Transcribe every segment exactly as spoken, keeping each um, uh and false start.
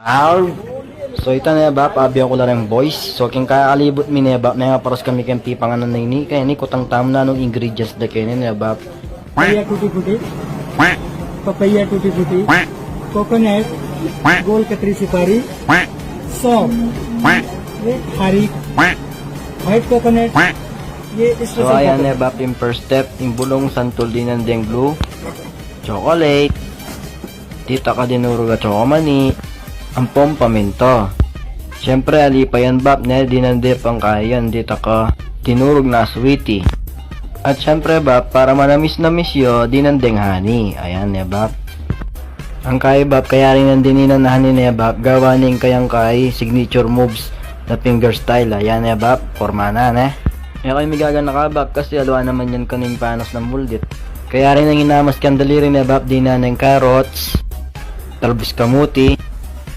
Arr! So ita ne, Bap, abyan ku la reng boys. So king kakalibut mi ne, Bap, mengaparas kami keng pipanganan a ini. Keni kutang tamu na nung ingredients da keni ne, Bap. Papaya tutti frutti, papaya tutti frutti, coconut, गोल कतरी सुपारी, सौंफ, ये खारी, white coconut, ये इसको So ayan ne, Bap, ing first step, ing bulung santul dinan deng blue chocolate. Ditak a dinurug a chocomani, ampong paminta. Siyempre, ali pa yan, Bap, ne, dinan de pang kayan, ditak a dinurug na sweetie. At siyempre, Bap, para manamis-namis ya, dinan deng honey. Ayan ne, Bap. Ang kay, Bap, kaya rin nandin inan honey ne, Bap, gawa ning kayang kay signature moves na finger style. Ayan ne, Bap, porma na ne. E kayu migaganaka, Bap, kasi alwa naman yan kaning panas nang muldit. Kaya rin nang inamas kang daliri ne, Bap, dinan neng carrots, talbos kamuti,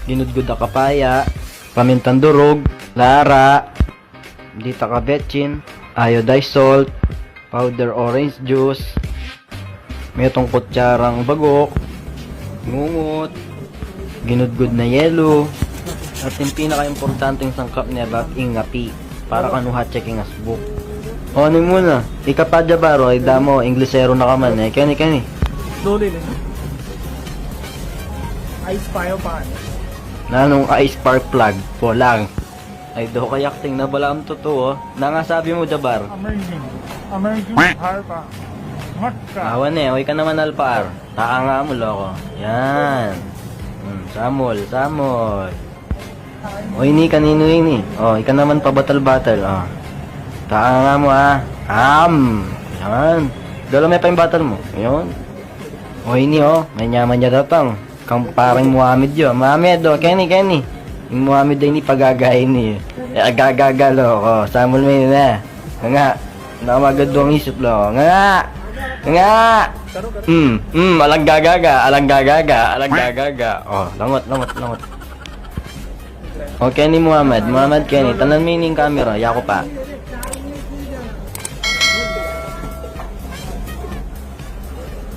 ginudgud a kapaya, pamintang durug, lara, ditak a betsin, iodized salt, powder orange juice, metung kutsarang baguk, ngungut, ginudgud na yelu, at ing pinakaimportanteng sangkap ne, Bap, ing api. Para kanuhat ya king asbuk. O, ni muna. Ika pa, Jabar, o, ida mu, Inglesero na ka man, e. Keni, keni. Slowly, ne? Ice fire pan. Nanung ice spark plug? Bolang. Ay, do kay acting na bala ang totoo. Nanu ing sabi mu, Jabar? Amazing. Amazing harpa. Matka. Awan e, o, ika naman, Alpar. Taanga mu, loko. Yan. Hmm, samul, samul. O, ini, kaninu ini? O, ika naman pabatal-batal, o. Taanga mu, a. Am! Yan. Dala me pa ing batal mu. Yun. O, ini, o. Manyaman ya datang. Kang pareng Muhammad yu. Muhammad, o, keni, keni. Ing Muhammad ini pagaga ini. E, agaga, loko. Samul me ini, e. Nga. Namagad dong isip, loko. Nga! Nga! Hmm, hmm, alang gagaga, alang gagaga, alang gagaga. O, langot, langot, langot. O, keni Muhammad, Muhammad keni, tanan me ining camera, yaku pa.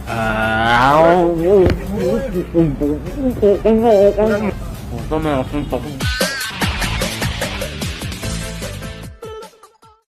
Ah,